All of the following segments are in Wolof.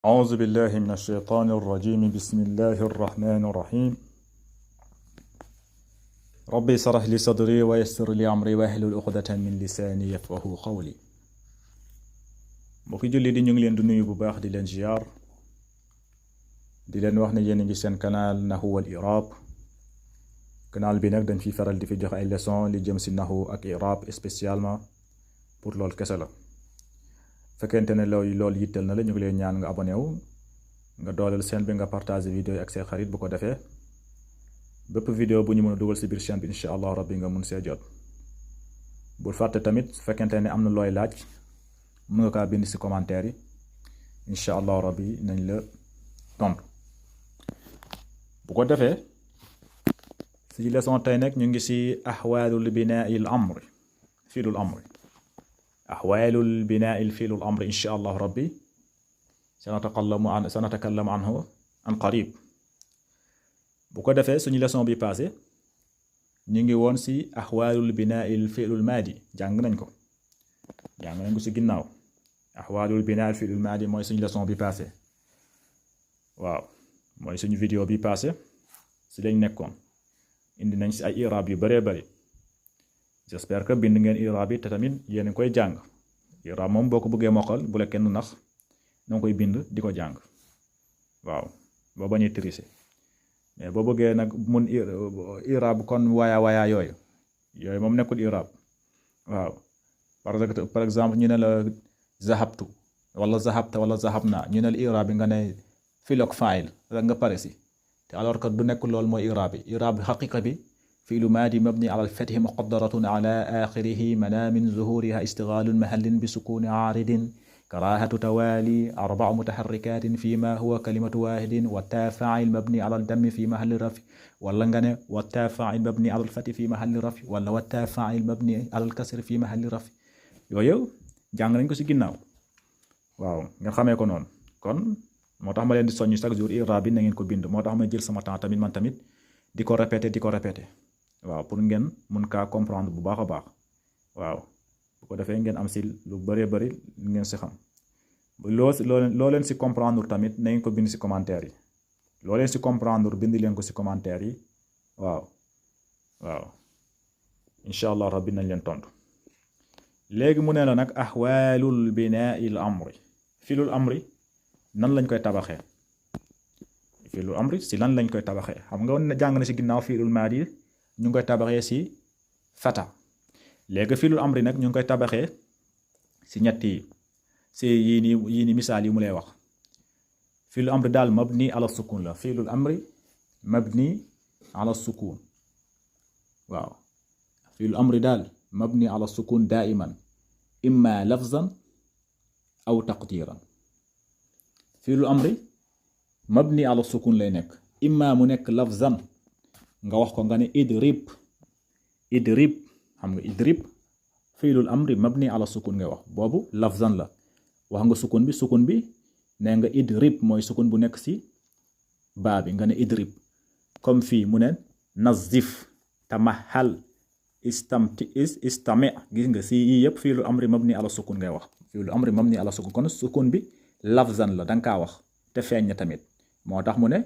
أعوذ بالله من الشيطان الرجيم. بسم الله الرحمن الرحيم. ربي اشرح لي صدري ويسر لي أمري واحلل عقدة من لساني يفقهوا قولي. mbokki julli di ñu ngi leen di nuyu bu baax di leen ziar di leen wax ne yéen ngi seen canal Nahwu wal I'rab. canal bi nag dañ fi faral di fi jox ay leçon li jëm si nahwu ak i'rab spécialement pour loolu kese la. fekkente ne loolu yittal na la ñu ngi leen ñaan nga abonné wu nga dooleel chaîne bi nga partager vidéo yi ak say xarit bu ko defee bépp vidéo bu ñu mën a dugal si biir chaîne bi incha allah rabbi nga mun see jot. bul fàtte tamit su fekkente ne am na looy laaj mën nga kaa bind si commentaire yi incha allah rabbi nañ la tontu. bu ko defee si leçon tey nag ñu ngi si ahwaalul binaa'i al amri fiilul amri. أحوال البناء الفعل الأمر إن شاء الله ربي سنتكلم عنه عن قريب. bu ko defee suñu leçon bi passé ñu ngi woon si أحوال البناء الفعل الماضي jàng nañ ko si ginnaaw. أحوال البناء الفعل الماضي mooy suñu leçon bi passé waaw mooy suñu vidéo bi passé si lañ nekkoon. indi nañ si ay i'rab yu bëree bëri. j'espère que bind ngeen i'rab bi te tamit yéen a koy jàng. i'rab moom boo ko bëggee mokkal bu la kenn nax danga koy bind di ko jàng waaw boo bañuy tricher. mais boo bëggee nag mun i'rab kon waya yooyu moom nekkul i'rab. waaw par exemple ñu ne la zahabtu wala zahabta wala zahabna ñu ne la i'rab bi nga ne fi'l ak fa'il rek nga pare si te alors que du nekk loolu mooy i'rab bi. i'rab bi xaqiqa bi فعل ماضي مبني على الفتح مقدرة على آخره منع من ظهورها اشتغال محل بسكون عارض كراهة توالي 4 متحركات فيما هو كلمة واحد والتاء فاعل مبني على الدم في محل رفع ولا nga ne والتاء فاعل مبني على الفتح في محل رفع ولا والتاء فاعل مبني على الكسر في محل رفع. yooyu jàng nañ ko ci ginnaaw waaw nga xamee ko noonu. kon moo tax ma leen di soññ chaque jour i'rab bi na ngeen ko bind. moo tax ma jël sama temps tamit man tamit di ko répéter waaw pour ngeen mun kaa comprendre bu baax a baax. waaw bu ko defee ngeen am si lu bëree bëri ngeen si xam. loo leen si comprendre tamit na ngeen ko bind si commentaire yi. loo leen si comprendre bind leen ko si commentaire yi. waaw incha allah rabbi nañ leen tontu. léegi mu ne la nag ahwaalul binaa'i al amri. fiilul amri nan lañ koy tabaxee. fiilul amri si lan lañ koy tabaxee xam nga jàng na si ginnaaw fiilul maadi ñu ngi koy tabaxee si fata. léegi fiilul amri nag ñu ngi koy tabaxee si ñetti si yii nii misaal yi mu lay wax. fiilul amri daal mabni ala sukun la. fiilul amri mabni ala sukun. waaw fiilul amri daal mabni ala sukun daiman imma lafzan aw taqdiran. fiilul amri mabni ala sukun lay nekk. imma mu nekk lafzan nga wax ko nga ne idrib xam nga idrib fiilul amri mabni ala sukun ngay wax boobu lafzan la. wax nga sukun bi nee nga idrib mooy sukun bu nekk si baa bi nga ne idrib. comme fii mu ne nazif tamahal istami gis nga si yii yëpp fiilul amri mabni ala sukun ngay wax. fiilul amri mabni ala sukun kon sukun bi lafzan la danga kaa wax te feeñ na tamit. moo tax mu ne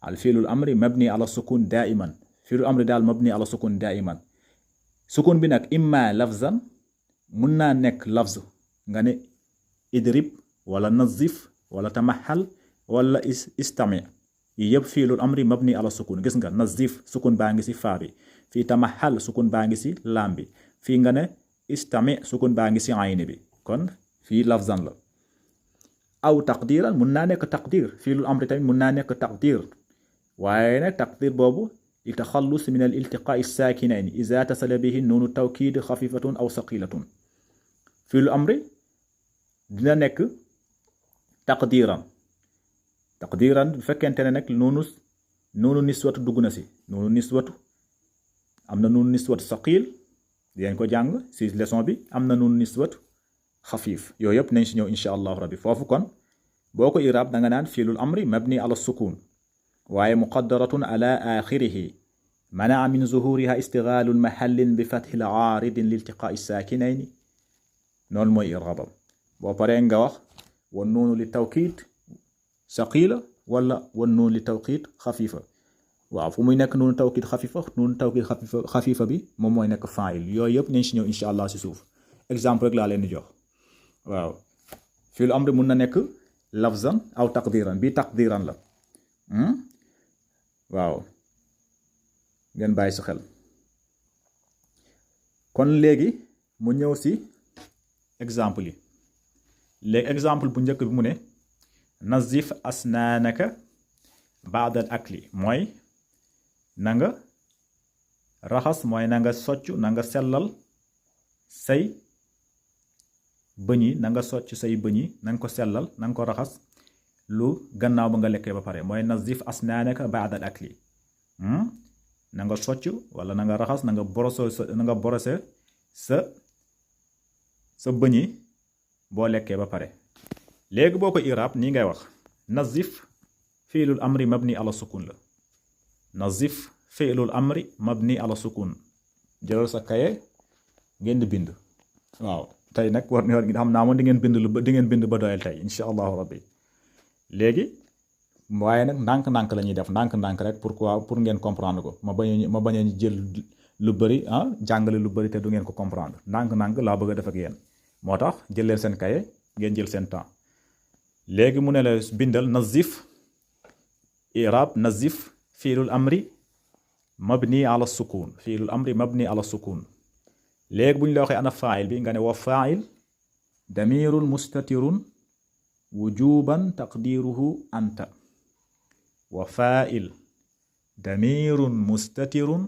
al fiilul amri mabni ala sukun daiman. fiilul amri daal mabni ala sukun daiman. sukun bi nag imma lafzan mun naa nekk lafz nga ne idrib wala nazif wala tamahal wala istami. yi yëpp fiilul amri mabni ala sukun. gis nga nazif sukun baa ngi si faa bi. fii tamahal sukun baa ngi si laam bi. fii nga ne istami sukun baa ngi si ayni bi. kon fii lafzan la. aw taqdiran mun naa nekk taqdir. fiilul amri tamit mun naa nekk taqdir waaye nag taqdir boobu li taxallus min al iltiqaa'i saakinayni iza tasala bihi nuunu tawkiid xafifatun aw saqilatun. fiilul amri dina nekk taqdiran bu fekkente ne nag nuunu niswatu dugg na si. nuunu niswatu am na nuunu niswatu saqil dinañ ko jàng si leçon bi. am na nuunu niswatu xafiif. yooyu yëpp nañ si ñëw incha allahu rabbi. foofu kon boo ko i'raab da nga naan fiilul amri mabni ala sukun waaye muqaddaratun ala axirihi manaa min zuhuriha istigaalu mahallin bi fathil aaridin liltiqaa'i saakinayni. noonu mooy i'raabam. boo paree nga wax wa nuunu li tawkiid saqila wala wan nuun li tawqiit xafiifa waaw fu muy nekk nuunu tawkiid xafiifa bi moom mooy nekk fa'il yooyu yëpp nañ si ñëw insha allah si suuf exemple rek laa leen di jox waaw fi'lu amri mun na nekk lafzan aw taqdiran bii taqdiran la waaw ngeen bàyyi si xel kon léegi mu ñëw si exemple yi léegi exemple bu njëkk bi mu ne nazif asnaanaka ba'dal akli mooy na nga raxas mooy na nga soccu na nga sellal say bëñ yi na nga socc say bëñ yi na nga ko sellal na nga ko raxas lu gannaaw ba nga lekkee ba pare mooy nazif asnaanaka ba'dal akli na nga socc wala na nga raxas na nga borose sa bëñ yi boo lekkee ba pare léegi boo ko iraab nii ngay wax nazif fi'lul amri mabni ala sukun la nazif fi'lul amri mabni ala sukun jëlal sa kaye ngeen di bind waaw tey nag war xam naa moom di ngeen bind ba doyal tey insha allahu rabbi léegi waaye nag ndànk-ndànk la ñuy def ndànk-ndànk rek pour ngeen comprendre ko ma bañ a jël lu bëri jàngale lu bëri te du ngeen ko comprendre ndànk-ndànk laa bëgg a def ak yéen moo tax jël leen seen kaye ngeen jël seen temps léegi mu ne la bindal nazif i'rab nazif fi'lul amri mabni ala sukun fi'lul amri mabni ala sukun léegi bu ñu la waxee ana fa'il bi nga ne wa fa'il damirun mustatirun wujuban taqdiruhu anta wa fa'il damirun mustatirun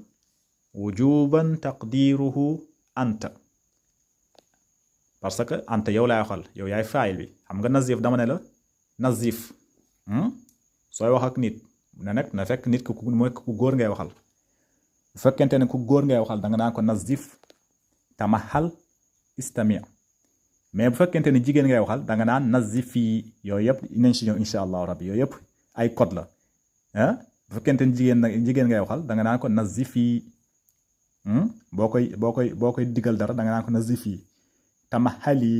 wujuban taqdiruhu anta parce que anta yow laay waxal yow yaay fa'il bi xam nga nazif dama ne la nazif sooy wax ak nit ne nag na fekk nit ku mooy ku góor ngay waxal bu fekkente ne ku góor ngay waxal da nga naan ko nazif tamahal istami mais bu fekkente ne jigéen ngay waxal da nga naan nazifi yooyu yëpp nañ si ñëw insha allahu rabbi yooyu yëpp ay code la bu fekkente ne jigéen ngay waxal da nga naan ko nazifi boo koy digal dara da nga naan ko nazifi tamahali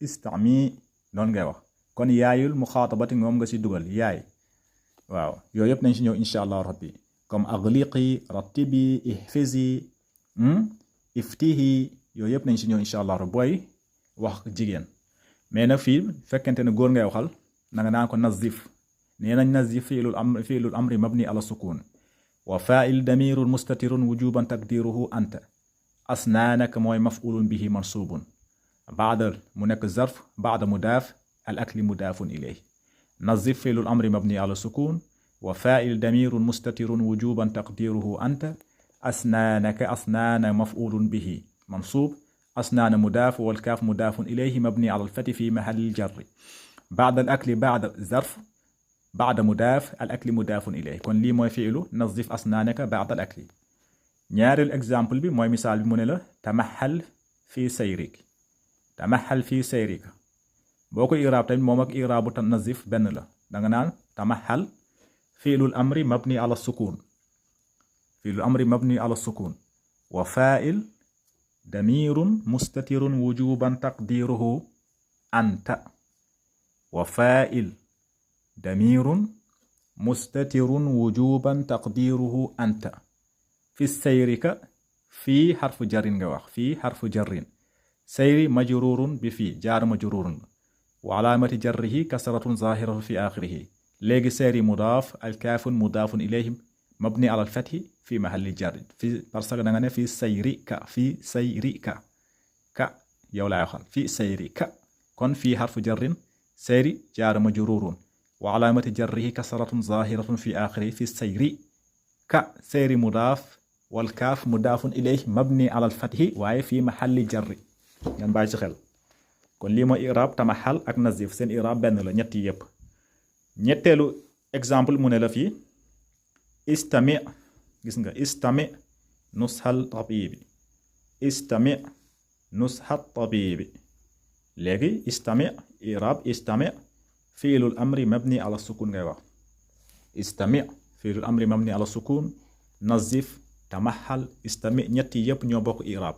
istami noonu ngay wax kon yaayul muxaatabati moom nga si dugal yaay waaw yooyu yëpp nañ si ñëw insha allah rabbi comme agliqi rattibi ihfizi iftihi yooyu yëpp nañ si ñëw insha allah rabbi booy wax jigéen mais nag fii fekkente ne góor ngay waxal na nga naan ko nazif nee nañ nazif fi'lul amri mabni ala sukun wa fa'il damirun mustatirun wujuban taqdiruhu anta asnaanaka mooy maf'ulun bihi mansubun baada mu nekk zarf baada mudaaf al akli mudaafun ilayhi nazif fi'lul amri mabni ala sukun wa fa'il damirun mustatirun wujuban taqdiruhu anta asnaanaka asnaana maf'ulun bihi mansub asnaana mudaaf wal kaaf mudaafun ilayhi mabni ala al fathi fi mahalli al jarri baada al akli baada zarf baada mudaaf al akli mudaafun ilayhi kon lii mooy fi'lu nazif asnaanaka baada al akli ñaareelu exemple bi mooy misaal bi mu ne la tamaxal fii sayrik tamaxal fii sayrika boo ko iraab tamit moom ak iraabu nazif benn la danga naan tamaxal fi'lul amri mabni ala sukun fi'lul amri mabni ala sukun wa fa'il damirun mustatirun wujuban taqdiruhu anta wa fa'il damirun mustatirun wujuban taqdiruhu anta fi sayrika fii xarfu jarin nga wax fii xarfu jarrin sayri majrurun bi fii jaar majrurun wa alaamati jarrihi kasratun zahiratu fi axirihi léegi sayri mudaaf alkaafun mudaafun ilayhi mabni ala alfathi fi mahalli jarri fi parce que da nga ne fii sayrika ka yow laay waxal fii sayrika kon fii xarfu jarrin sayri jaar majrurun wa alaamati jarrihi kasratun zahiratun fi axirihi fi sayri ka sayri mudaaf wal kaaf mudaafun ilayhi mabni ala alfathi waaye fii mahalli jarri ngeen bàyyi ci xel kon lii mooy iraab tamaxal ak nazif seen iraab benn la ñetti yëpp ñetteelu exemple mu ne la fii istami gis nga istami nushal tabibi istami nushal tabibi léegi istami iraab istami fiilul amri mabni ala sukun ngay wax istami fiilul amri mabni ala sukun nazif tamaxal istami ñetti yëpp ñoo bokk iraab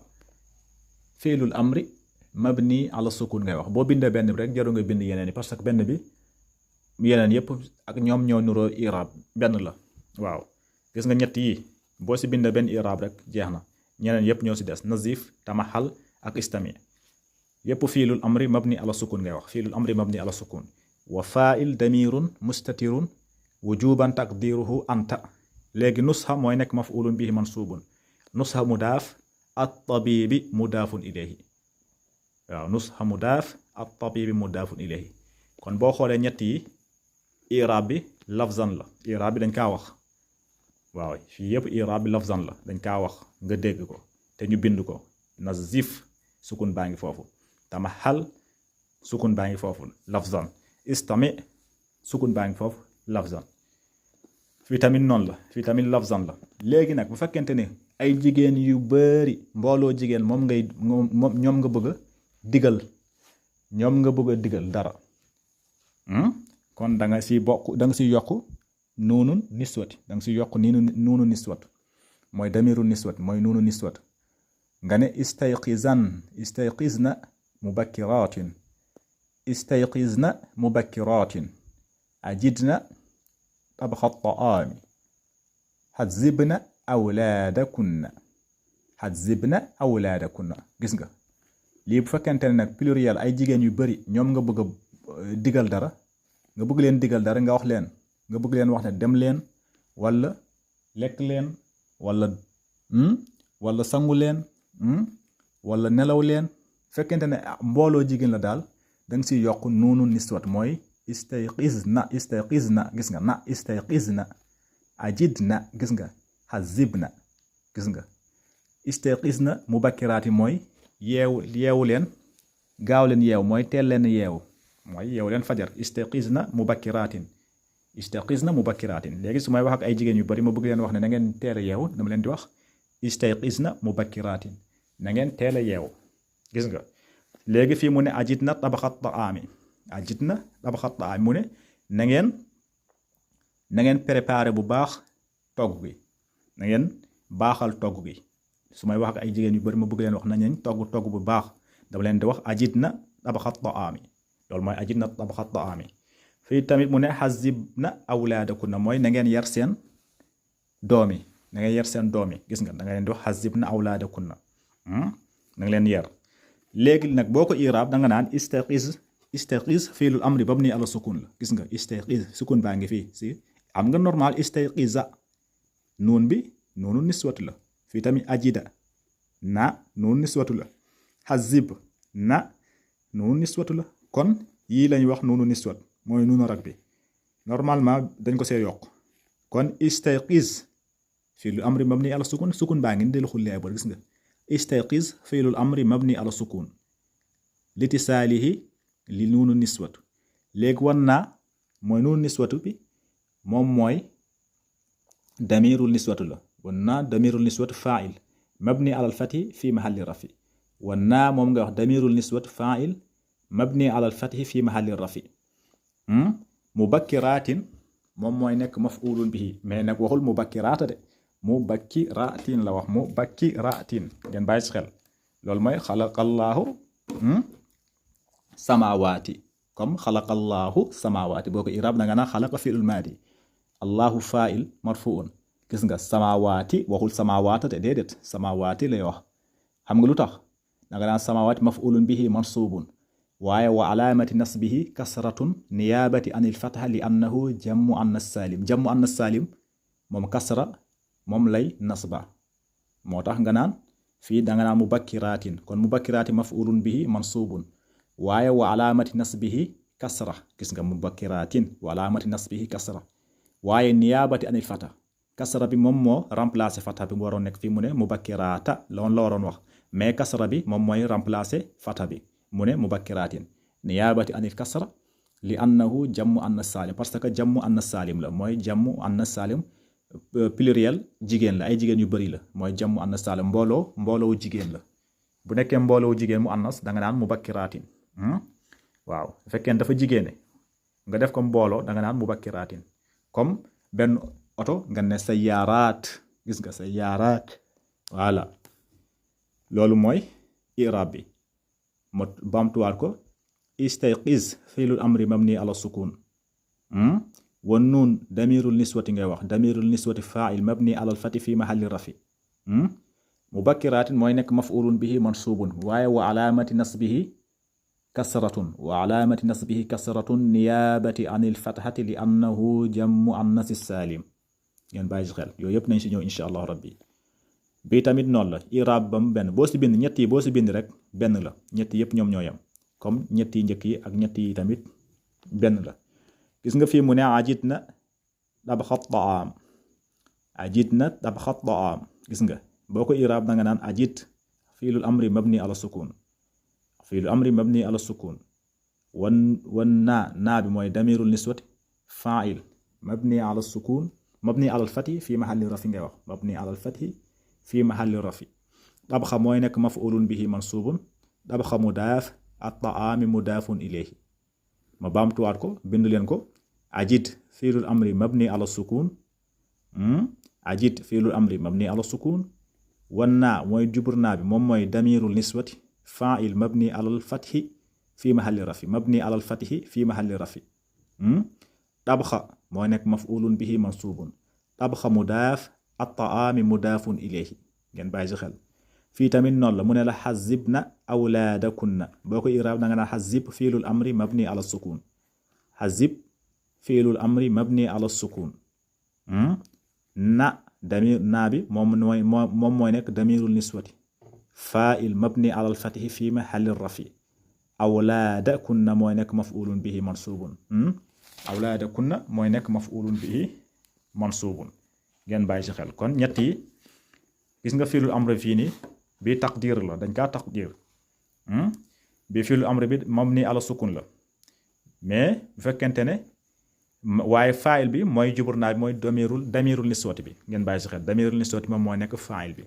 fiilul amri mabni ala sukun ngay wax boo bindee benn bi rek jaru nga bind yeneen yi parce que benn bi yeneen yépp ak ñoom ñoo nuroo irab benn la waaw gis nga ñett yi boo si bindee benn irab rek jeex na ñeneen yépp ñoo si des nazif tamaxal ak istami yépp fiilul amri mabni ala sukun ngay wax fiilul amri mabni ala sukun wa fa'il damirun mustatirun wujuban taqdiruhu anta léegi nusxa mooy nekk maf'ulun bihi mansubun nusxa mudaaf at-tabibi mudaafun ilayhi waaw nusxa mudaaf at-tabibi mudaafun ilayhi kon boo xoolee ñett yi i'raab bi lafzan la i'raab bi dañ kaa wax waaw fii yëpp i'raab bi lafzan la dañ kaa wax nga dégg ko te ñu bind ko nazif sukun baa ngi foofu tamahal sukun baa ngi foofu lafzan istami sukun baa ngi foofu lafzan fii tamit noonu la fii tamit lafzan la léegi nag bu fekkente ne ay jigéen yu bari mbooloo jigéen moom ñoom nga bëgg a digal dara kon da nga si yokk nuunun niswati da nga si yokk nuunu niswat mooy damiru niswat mooy nuunu niswat nga ne istayqizna mubakkiratin ajidna tabxa taami xadzibna awlaadakunna gis nga lii bu fekkente ne nag pluriel ay jigéen yu bari ñoom nga bëgg a digal dara nga bëgg leen digal dara nga bëgg leen wax ne dem leen wala lekk leen wala sangu leen wala nelaw leen fekkente ne mbooloo jigéen la daal da nga siy yokk nuunu niswat mooy istayqizna gis nga istayqizna ajidna gis nga hazibna gis nga istayqizna mubakkiraati mooy yeewu leen gaaw leen yeew mooy teel leen yeewu mooy yeewu leen fajar istayqizna mubakkiratin léegi su may wax ak ay jigéen yu bari ma bëgg leen wax ne na ngeen teel a yeewu dama leen di wax istayqizna mubakkiratin na ngeen teel a yeewu gis nga léegi fii mu ne ajidna tabaxat taami mu ne na ngeen préparer bu baax togg gi na ngeen baaxal togg gi su may wax ak ay jigéen yu bari ma bëgg leen wax nañu togg bu baax dama leen di wax ajidna tabaxat taami loolu mooy ajidna tabaxat taami fii tamit mu ne xazibna awlaadakunna mooy na ngeen yar seen doom yi gis nga da nga leen di wax xazibna awlaadakunna na nga leen yar léegi nag boo ko i'raab da nga naan istayqiz fiilul amri mabni ala sukun la gis nga istayqiz sukun baa ngi fii si am nga normal istayqiza nuun bi nuunu niswatu la fii tamit ajida na nuunu niswatu la xazib na nuunu niswatu la kon yii lañuy wax nuunu niswat mooy nuunu rak bi normalement dañ ko see yokk kon istayqiz fiilul amri mabni ala sukun baa ngi ndelu xullee bor gis nga istayqiz fiilul amri mabni ala sukun litisaalihi li nuunu niswatu léegi wan naa mooy nuunu niswatu bi moom mooy damirul niswatu la wan naa damirul niswatu fa'il mabni ala al-fathi fi mahalli rafi wan naa moom nga wax damirul niswatu fa'il mabni ala al-fathi fi mahalli rafi mubakkiratin moom mooy nekk maf'ulun bihi mais nag waxul mubakkirata de mubakkiratin la wax mubakkiratin ngeen bàyyi ci xel loolu mooy xalaqallaahu samawaati comme xalaqallaahu samawaati boo ko i'raab da nga naan xalaqa fi'lul maadi allahu fa'il marfu'un gis nga samawaati waxul samawaata te déedéet samawaati lay wax xam nga lu tax da nga naan samawaati maf'ulun bihi mansubun waaye wa alaamati nasbihi kasratun niyaabati anil fatha li annahu jammu annas salim moom kasra moom lay nasba moo tax nga naan fii da nga naan mubakkiraatin kon mubakkiraatin maf'ulun bihi mansubun waaye wa alaamati nasbihi kasra gis nga mubakkiraatin wa alaamati nasbihi kasra waaye niyaabati anil fatha kasra bi moom moo remplacer fatha bi mu waroon nekk fii mu ne mubakkiraata loon la waroon wax mais kasra bi moom mooy remplacer fatha bi mu ne mubakkiraatin niyaabati anil kasra li annahu jammu annas salim parce que jammu annas salim la mooy jammu annas salim pluriel jigéen la ay jigéen yu bari la mooy jammu annas salim mbooloo jigéen la bu nekkee mbooloo jigéen mu annas da nga naan mubakkiraatin waaw bu fekkee dafa jigéene nga def ko mbooloo da nga naan mubakkiraatin comme benn oto nga ne sayyaaraat gis nga sayyaaraat voilà loolu mooy i'raab bi ma baamtuwaat ko istayqiz fiilul amri mabni ala sukun wan nuun damirul niswati ngay wax damirul niswati fa'il mabni ala al-fathi fi mahalli rafi mubakkiratin mooy nekk maf'ulun bihi mansubun waaye wa alaamati nasbihi kasratun niyaabati anil fathati li annahu jam'u annasi saalim ngeen bàyyi xel yooyu yëpp nañ si ñëw insha allah rabbi bi tamit noonu la iraab bam benn boo si bind ñett yi boo si bind rek benn la ñett yëpp ñoom ñoo yem comme ñett yi njëkk yi ak ñett yi tamit benn la gis nga fii mu ne ajitna dabxa taam gis nga boo ko iraab da nga naan ajit fiilul amri mabni ala sukun wan naa bi mooy damirul niswati fa'il mabni ala sukun mabni ala al-fathi fi mahalli rafi ngay wax mabni ala al-fathi fi mahalli rafi dabxa mooy nekk maf'ulun bihi mansubun dabxa mudaaf at-ta'aami mudaafun ilayhi ma baamtuwaat ko bind leen ko ajit fiilul amri mabni ala sukun ajit fiilul amri mabni ala sukun wan naa mooy jubur naa bi moom mooy damirul niswati fa'il mabni ala al-fathi fi mahalli rafi mabni ala al-fathi fi mahalli rafi dabxa mooy nekk maf'ulun bihi mansubun dabxa mudaaf at-ta'aami mudaafun ilayhi ngeen bàyyi si xel fii tamit noonu la mu ne la xazibna awlaadakunna boo ko iraab da nga naa xazib fiilul amri mabni ala sukun xazib fiilul amri mabni ala sukun na damir naa bi moom mooy nekk damirul niswati fa'il mabni ala al-fathi fi mahalli rafi awlaadakunna mooy nekk maf'ulun bihi mansubun awlaadakunna mooy nekk maf'ulun bihi mansubun ngeen bàyyi ci xel kon ñett yi gis nga fiilul amri fii nii bi taqdir la dañ kaa taqdir bi fiilul amri bi mabni ala sukun la mais bu fekkente ne waaye fa'il bi mooy jubur naa bi mooy damirul niswati bi ngeen bàyyi ci xel damirul niswati moom mooy nekk fa'il bi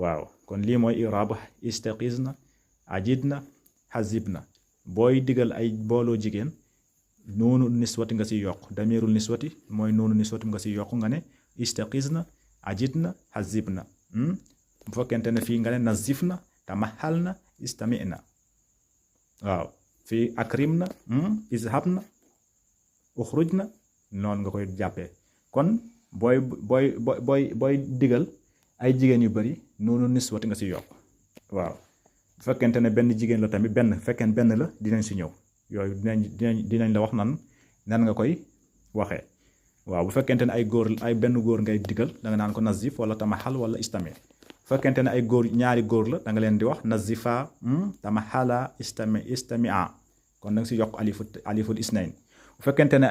waaw kon lii mooy iraab istaqizna ajidna hazibna booy digal ay booloo jigéen noonu niswati nga si yokk damirul niswati mooy noonu niswati nga si yokk nga ne istaqizna ajidna hazibna bu fekkente ne fii nga ne nazifna tamahalna istami'na waaw fii akrimna izhabna ukhrujna noonu nga koy jàppee kon booy digal ay jigéen yu bari noonu niswati nga si yokk waaw bu fekkente ne benn jigéen la tamit fekkeen benn la dinañ si ñëw yooyu dinañ la wax nan nga koy waxee waaw bu fekkente ne ay benn góor ngay digal da nga naan ko nazif wala tamahal wala istami bu fekkente ne ñaari góor la da nga leen di wax nazifa tamahala istamia kon da nga si yokk aliful isnayn bu fekkente ne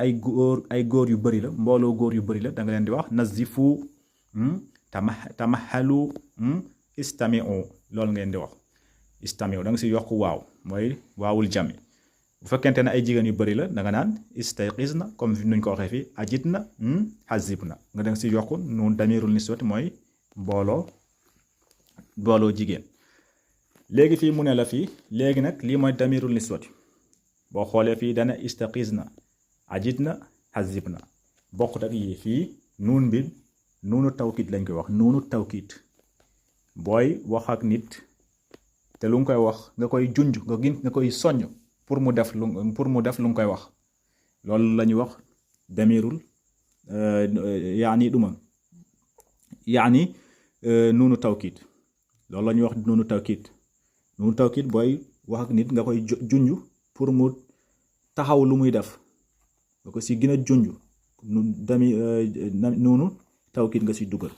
ay góor yu bari la mbooloo góor yu bari la da nga leen di wax nazifu tamahalu istamiu loolu ngeen di wax istamiu da nga si yokk waaw mooy waawul jami bu fekkente ne ay jigéen yu bari la da nga naan istayqizna comme nuñ ko waxee fii ajidna hazibna nga da nga si yokk nun damirul niswati mooy booloo jigéen léegi fii mu ne la fii léegi nag lii mooy damirul niswati boo xoolee fii dana istaqizna ajidna hazibna bokkut ak yi fii nuun bi nuunu tawkiit lañ koy wax nuunu tawkiit booy wax ak nit te lu nga koy wax nga koy junj nga koy soññ pour mu def lu nga koy wax loolu la ñuy wax damirul yaani nuunu tawkiit loolu la ñuy wax nuunu tawkiit booy wax ak nit nga koy junj pour mu taxaw lu muy def nga ko si gën a junj nuunu tawkiit nga si dugal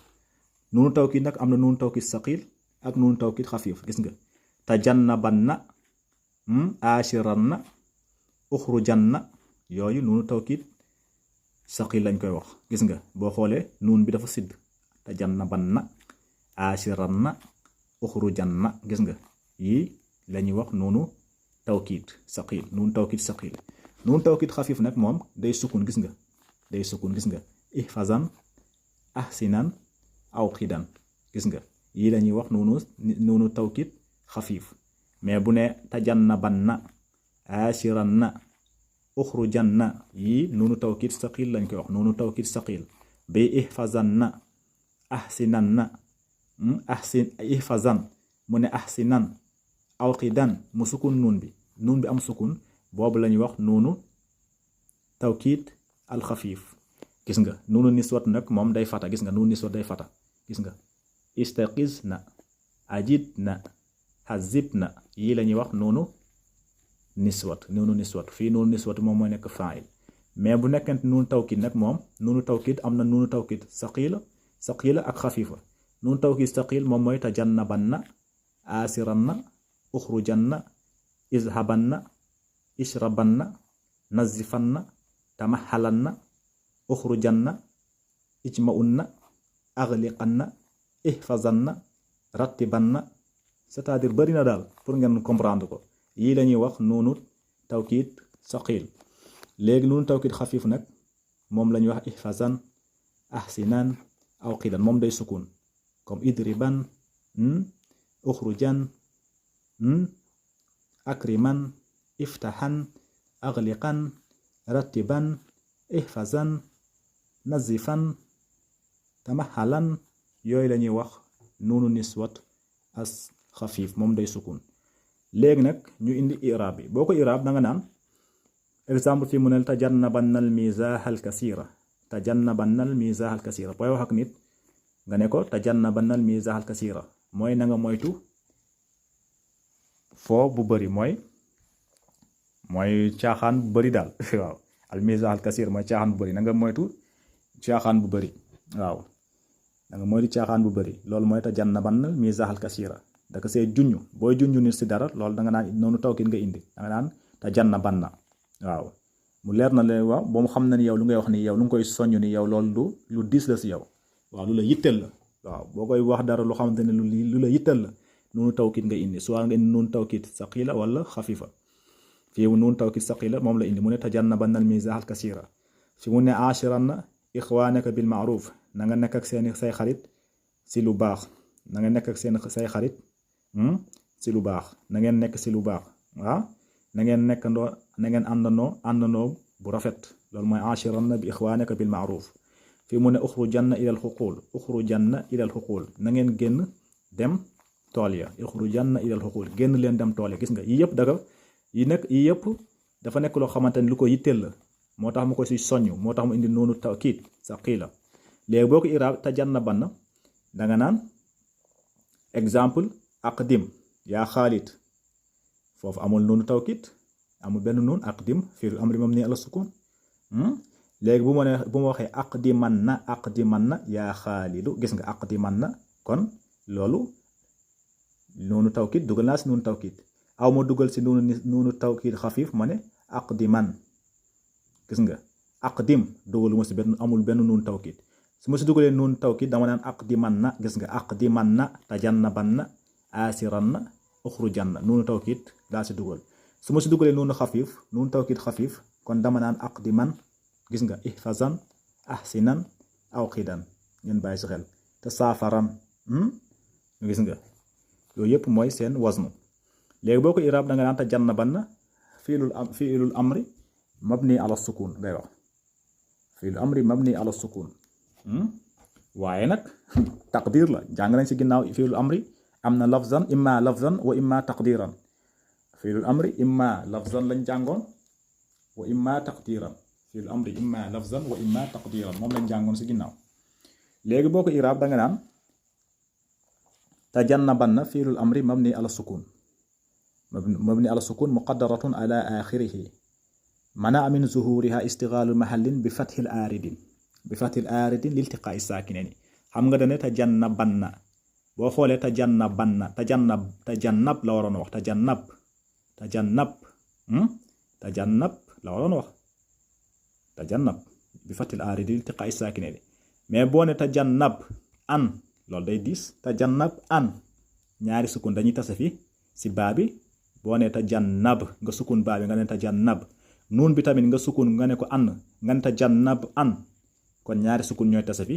nuunu tawkiit nag am na nuunu tawkiit saqil ak nuunu tawkiit xafiif gis nga tajannabanna ashiranna uxrujanna yooyu nuunu tawkiit saqil lañ koy wax gis nga boo xoolee nuun bi dafa sidd tajannabanna ashiranna uxrujanna gis nga yii la ñuy wax nuunu tawkiit saqil nuunu tawkiit xafiif nag moom day sukun gis nga ihfazan ahsinan aw xidan gis nga yii la ñuy wax nuunu tawkiit xafiif mais bu ne tajannabanna ashiranna uxrujanna yii nuunu tawkiit saqil lañ koy wax nuunu tawkiit saqil bi ihfazanna ahsinanna ihfazan mu ne ahsinan awqidan mu sukun nuun bi am sukun boobu la ñuy wax nuunu tawkiid alxafiif gis nga nuunu niswat nag moom day fata gis nga nuunu niswat day fata gis nga istaqiz na ajid na hazib na yii la ñuy wax nuunu niswat fii nuunu niswat moom mooy nekk faa'il mais bu nekkente nuunu tawkiid nag moom nuunu tawkiid am na nuunu tawkiid saqiila ak xafiifa nuunu tawkiid saqiil moom mooy tajannabanna aasiranna uxrujanna izhabanna ishrabanna nazifanna tamahalanna uxrujanna ijma'unna aghliqanna ihfazanna rattibanna c'est-à-dire bari na daal pour ngeen comprendre ko yii la ñuy wax nuunu tawkiid saqiil léegi nuunu tawkiid xafiif nag moom la ñuy wax ihfazan ahsinan awqidan moom day sukun comme idriban uxrujan akriman iftahan aghliqan rattiban ihfazan nazifan tamahalan yooyu la ñuy wax nuunu niswat as xafiif moom day sukun léegi nag ñu indi iraab bi boo ko iraab da nga naan exemple fii mu ne tajannabannal mizahal kasira tajannabannal mizahal kasira booy wax ak nit nga ne ko tajannabannal mizahal kasira mooy na nga moytu foo bu bëri mooy caaxaan bu bëri daal waaw al mizahal kasir mooy caaxaan bu bëri na nga moytu caaxaan bu bëri waaw da nga moytu caaxaan bu bëri loolu mooy tajannabannal mizahal kasira da ko see junj booy junj nit si dara loolu da nga naan noonu tawkiid nga indi da nga naan tajannabanna waaw mu leer na leen waaw boo mu xam na ni yow lu ngay wax ni yow lu nga koy soññ ni yow loolu lu diis la si yow waaw lu la yitteel la waaw boo koy wax dara lu xamante ne lu la yitteel la noonu tawkiid nga indi soit nga indi noonu tawkiid saqiila wala xafiifa fii noonu tawkiid saqiila moom la indi mu ne tajannabannal mizahal kasira fi mu ne ashiranna ixwaanaka bil ma'ruf na nga nekk ak say xarit si lu baax na nga nekk ak say xarit si lu baax na ngeen nekk si lu baax waaw na ngeen nekkandoo na ngeen àndandoo bu rafet loolu mooy ashiranna bi ixwaanaka bil ma'ruf fii mu ne uxrujanna ilal xuquul na ngeen génn dem tool ya uxrujanna ilal xuquul génn leen dem tool ya gis nga yii yëpp dafa nekk loo xamante ni lu ko yitteel la moo tax mu ko si soññ moo tax mu indi noonu tawkiid saqiila léegi boo ko iraab tajannabanna danga naan exemple aqdim yaa Xaalid foofu amul noonu tawkiid amul benn noonu aqdim fi'l amri mabni ala sukun léegi bu ma waxee aqdimanna yaa Xaalidu gis nga aqdimanna kon loolu noonu tawkiid dugal naa si noonu tawkiid aw ma dugal si noonu tawkiid xafiif ma ne aqdiman gis nga aqdim dugaluma si benn amul benn noonu tawkiid su ma si dugalee noonu tawkiid dama naan aqdimanna gis nga aqdimanna tajannabanna asiranna uxrujanna noonu tawkiid daa si dugal su ma si dugalee noonu xafiif noonu tawkiid xafiif kon dama naan aqdiman gis nga ihfazan ahsinan awqidan ngeen bàyyi si xel te saafaran gis nga yooyu yëpp mooy seen waznu léegi boo ko iraab da nga naan tajannabanna fiilul amri mabni ala sukun ngay wax fiilul amri mabni ala sukun waaye nag taqdir la jàng nañ si ginnaaw fiilul amri am na lafzan imma lafzan wa imma taqdiran fiilul amri imma lafzan lañ jàngoon wa imma taqdiran fiilul amri imma lafzan wa imma taqdiran moom lañ jàngoon si ginnaaw léegi boo ko iraab da nga naan tajannabanna fiilul amri mabni ala sukun muqaddaratun ala axirihi mana min zuhuriha istigaalu mahallin bi fathil aaridin liltiqaa'i saakinayni xam nga dane tajannabanna boo xoolee tajannab la waroon wax tajannab la waroon wax tajannab bi fathil aaridin liltiqaa'i saakinayni mais boo ne tajannab an loolu day diis tajannab an ñaari sukun dañuy tase fi si baa bi boo ne tajannab nga sukun baa bi nga ne tajannab nuun bi tamit nga sukun nga ne ko an nga ne tajannab an kon ñaari sukun ñooy tase fi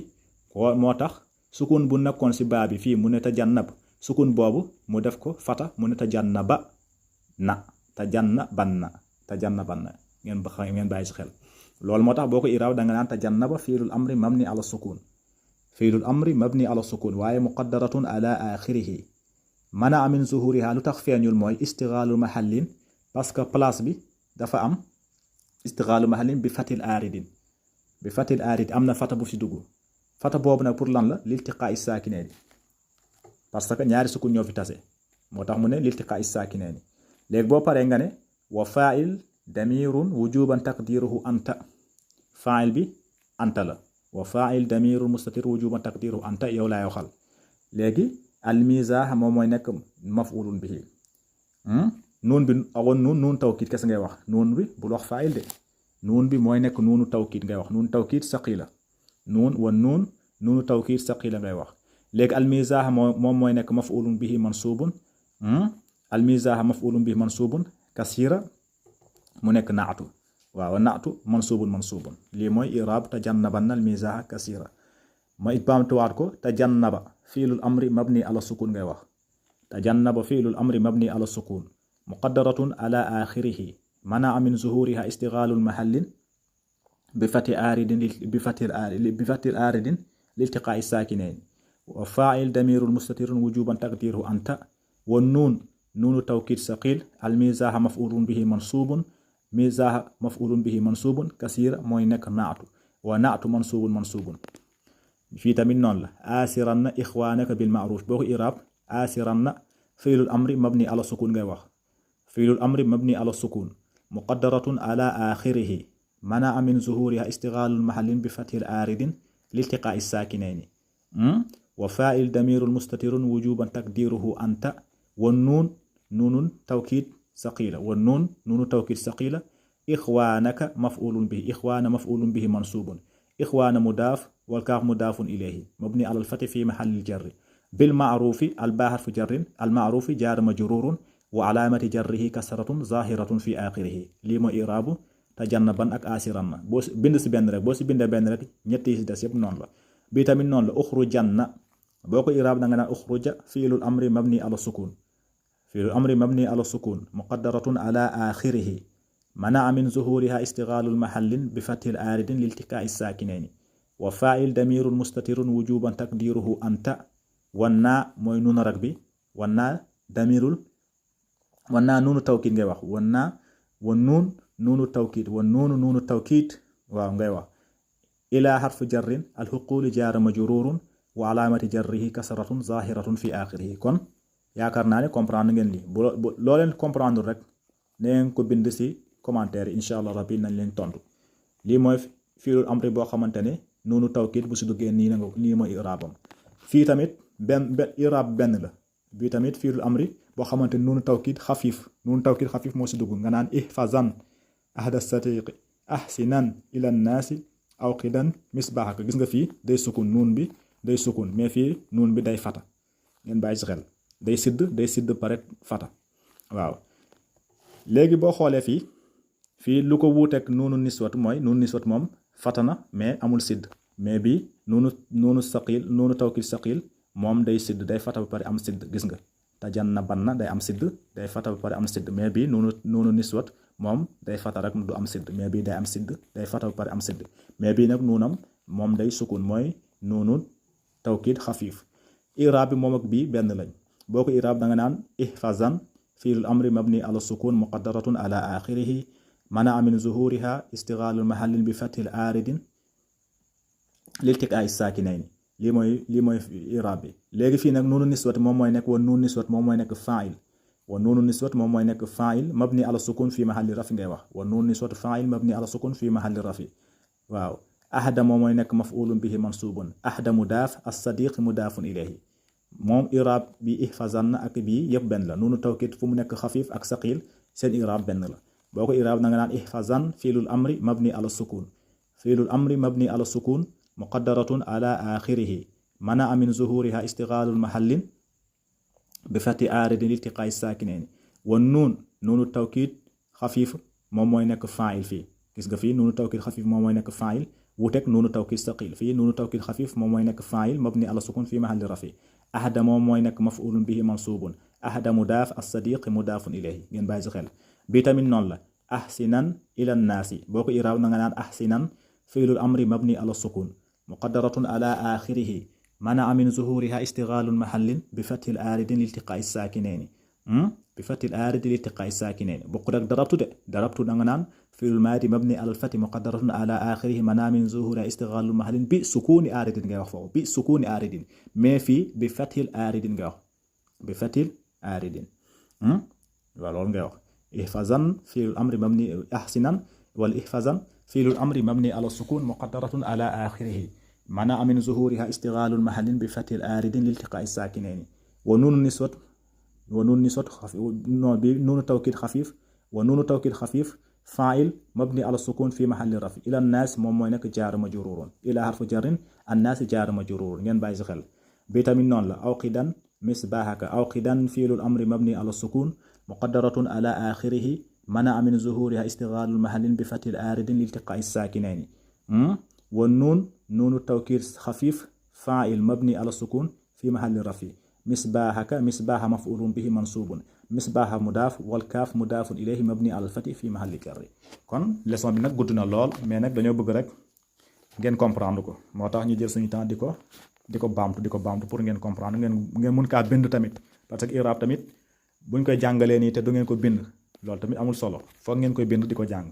ko moo tax sukun bu nekkoon si baa bi fii mu ne tajannab sukun boobu mu def ko fata mu ne tajannaba na tajannabanna ngeen bàyyi si xel loolu moo tax boo ko iraaw da nga naan tajannaba fiilul amri mabni ala sukun waaye muqaddaratun ala axirihi mana min zuhuriha lu tax feeñul mooy istigaalu mahallin parce que place bi dafa am istigaalu mahallin bi fatil aaridin bi fatil aarid am na fata bu fi dugg fata boobu nag pour lan la liltiqaa saakinayni parce que ñaari sukun ñoo fi tase moo tax mu ne liltiqaa saakinayni léegi boo paree nga ne wa fa'il damirun wujuban taqdiruhu anta fa'il bi anta la wa fa'il damirun mustatir wujuban taqdiruhu anta yow laay waxal léegi almizah moom mooy nekk maf'ulun bihi nuun bi awoon nuun tawkiid kese ngay wax nuun bi bul wax fa'il de nuun bi mooy nekk nuunu tawkiid ngay wax nuun tawkiid saqila nuun wa nuunu tawkiid saqila ngay wax léegi almizah moom mooy nekk maf'ulun bihi mansubun almizah maf'ulun bihi mansubun kasira mu nekk naatu waaw naatu mansubun lii mooy iraab tajannabanna almizah kasira ma baamtuwaat ko tajannaba fiilul amri mabni ala sukun ngay wax tajannaba fiilul amri mabni ala sukun muqaddaratun ala axirihi manaa min zuhuriha istigaalul mahallin bi fati aaridin liltiqaa'i saakinayn wa faa'il damirun mustatirun wujuban taqdiruhu anta wa nuunu tawkiid saqil almizaaha maf'ulun bihi mansubun kasira mooy nekk naatu wa naatu mansubun fii tamit noonu la asiranna ixwaanaka bil ma'ruf boo ko iraab asiranna fiilul amri mabni ala sukun ngay wax fiilul amri mabni ala sukun muqaddaratun ala axirihi manaa min zuhuriha istigaalul mahallin bi fathil aaridin liltiqaa'i saakinayni wa faa'il damirun mustatirun wujuban taqdiruhu anta wa nuunun tawkiid saqila wa nuunu tawkiid saqila ixwaanaka maf'ulun bihi mansubun ixwaana mudaaf wal kaaf mudaafun ilayhi mabni ala al-fathi fi mahallil jarri bil ma'ruufi al-baa harfu jarrin al-ma'ruufi jaar majruurun wa alaamati jarrihi kasratun zaahiratun fi aaxirihi lii mooy iraabu tajannaban ak asiranna boo bind si benn rek boo si bindee benn rek ñett yi si des yëpp noonu la bii tamit noonu la uxrujanna boo ko iraab da nga naan uxruja fiilul amri mabni ala sukun muqaddaratun ala aaxirihi manaa min zuhuriha istigaalul mahallin bi fathil aaridin liltiqaa'i saakinayni wa faa'il damirun mustatirun wujuban taqdiruhu anta wannaa mooy nuuna rak bi wannaa nuunu tawkiid ngay wax wannaa wa nuunu tawkiid waaw ngay wax ilaa harfu jarrin alxuquuli jaara majruurun wa alaamati jarrihi kasratun zaahiratun fi aaxirihi kon yaakaar naa ne comprendre ngeen lii loo leen comprendre rek neen ko bind si commentaire yi incha allah rabbi nañ leen tontu lii mooy fiilul amri boo xamante ne nuunu tawkiid bu si duggee nii mooy iraabam fii tamit iraab benn la bii tamit fiilul amri boo xamante ne nuunu tawkiid xafiif moo si dugg nga naan ihfazan ahda satiqi ahsinan ila nnaasi awqidan misbaaxaka gis nga fii day sukun nuun bi day sukun mais fii nuun bi day fata ngeen bàyyi ci xel day sidd pare fata waaw léegi boo xoolee fii lu ko wuuteeg nuunu niswat mooy nuunu niswat moom fata na mais amul sidd mais bii nuunu tawkiid saqil moom day sidd day fata ba pare am sidd gis nga tajannabanna day am sidd day fata ba pare am sidd mais bii nuunu niswat moom day fata rek du am sidd mais bii day am sidd day fata ba pare am sidd mais bii nag nuunam moom day sukun mooy nuunu tawkiid xafiif iraab bi moom ak bii benn lañ boo ko iraab da nga naan ihfazan fiilul amri mabni ala sukun muqaddaratun ala axirihi manaa min zuhuriha istigaalul mahallin bi fathil aaridin liltiqaa'i saakinayni lii mooy iraab bi léegi fii nag nuunu niswat moom mooy nekk wa nuunu niswat moom mooy nekk faa'il wa nuunu niswat moom mooy nekk faa'il mabni ala sukun fi mahalli rafi ngay wax wa nuunu niswat faa'il mabni ala sukun fi mahalli rafi waaw ahda moom mooy nekk maf'ulun bihi mansubun ahda mudaaf as-sadiq mudaafun ilayhi moom iraab bi ihfazanna ak bii yëpp benn la nuunu tawkiid fu mu nekk xafiif ak saqil seen iraab benn la boo ko iraab da nga naan ihfazan fiilul amri mabni ala sukun muqaddaratun ala axirihi manaa min zuhuriha istigaalul mahallin bi fati aaridin liltiqaa'i saakinayni wa nuunu tawkiid xafiif moom mooy nekk faa'il fii gis nga fii nuunu tawkiid xafiif moom mooy nekk faa'il wuuteeg nuunu tawkiid saqil fii nuunu tawkiid xafiif moom mooy nekk faa'il mabni ala sukun fi mahalli rafi ahda moom mooy nekk maf'ulun bihi mansubun ahda mudaaf as-sadiq mudaafun ilayhi ngeen bàyyi si xel bii tamit noonu la ahsinan ila nnaasi boo ko iraab na nga naan ahsinan fiilul amri mabni ala sukun muqaddaratun ala axirihi منع من ظهورها استغلال محل بفتح الآرد لالتقاء الساكنين بفتح الآرد لالتقاء الساكنين بقولك ضربت نغنان في الماضي مبني على الفتح مقدرة على آخره منع من ظهورها استغلال محل بسكون آرد بسكون آرد ما في بفتح الآرد بفتح الآرد إحفاظا في الأمر مبني أحسنا والإحفاظا في الأمر مبني على السكون مقدرة على آخره منع من ظهورها استغلال محل بفتح الآرد لالتقاء الساكنين ونون النسوة نون التوكيد خفيف ونون التوكيد خفيف فاعل مبني على السكون في محل رفع إلى الناس موموينك جار مجرور إلى حرف جر الناس جار مجرور ين بايز خل بيتا من نون لا أوقدا مصباحك أوقدا فعل الأمر مبني على السكون مقدرة على آخره منع من ظهورها استغلال المحل بفتح الآرد لالتقاء الساكنين والنون نون التوكيد خفيف فاعل مبني على السكون في محل رفع مصباحك مصباح مفعول به منصوب مصباح مضاف والكاف مضاف إليه مبني على الفتح في محل جر kon leçon bi nag gudd na lool mais nag dañoo bëgg rek ngeen comprendre ko moo tax ñu jël suñu temps di ko baamtu pour ngeen comprendre ngeen mun kaa bind tamit parce que i'rab tamit buñ koy jàngalee nii te du ngeen ko bind loolu tamit amul solo foog ngeen koy bind di ko jàng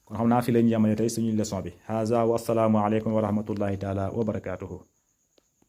kon xam naa fi la ñu yemale tey suñu leçon bi haza wa assalaamu aleykum wa rahmatullahi taala wa barakatuhu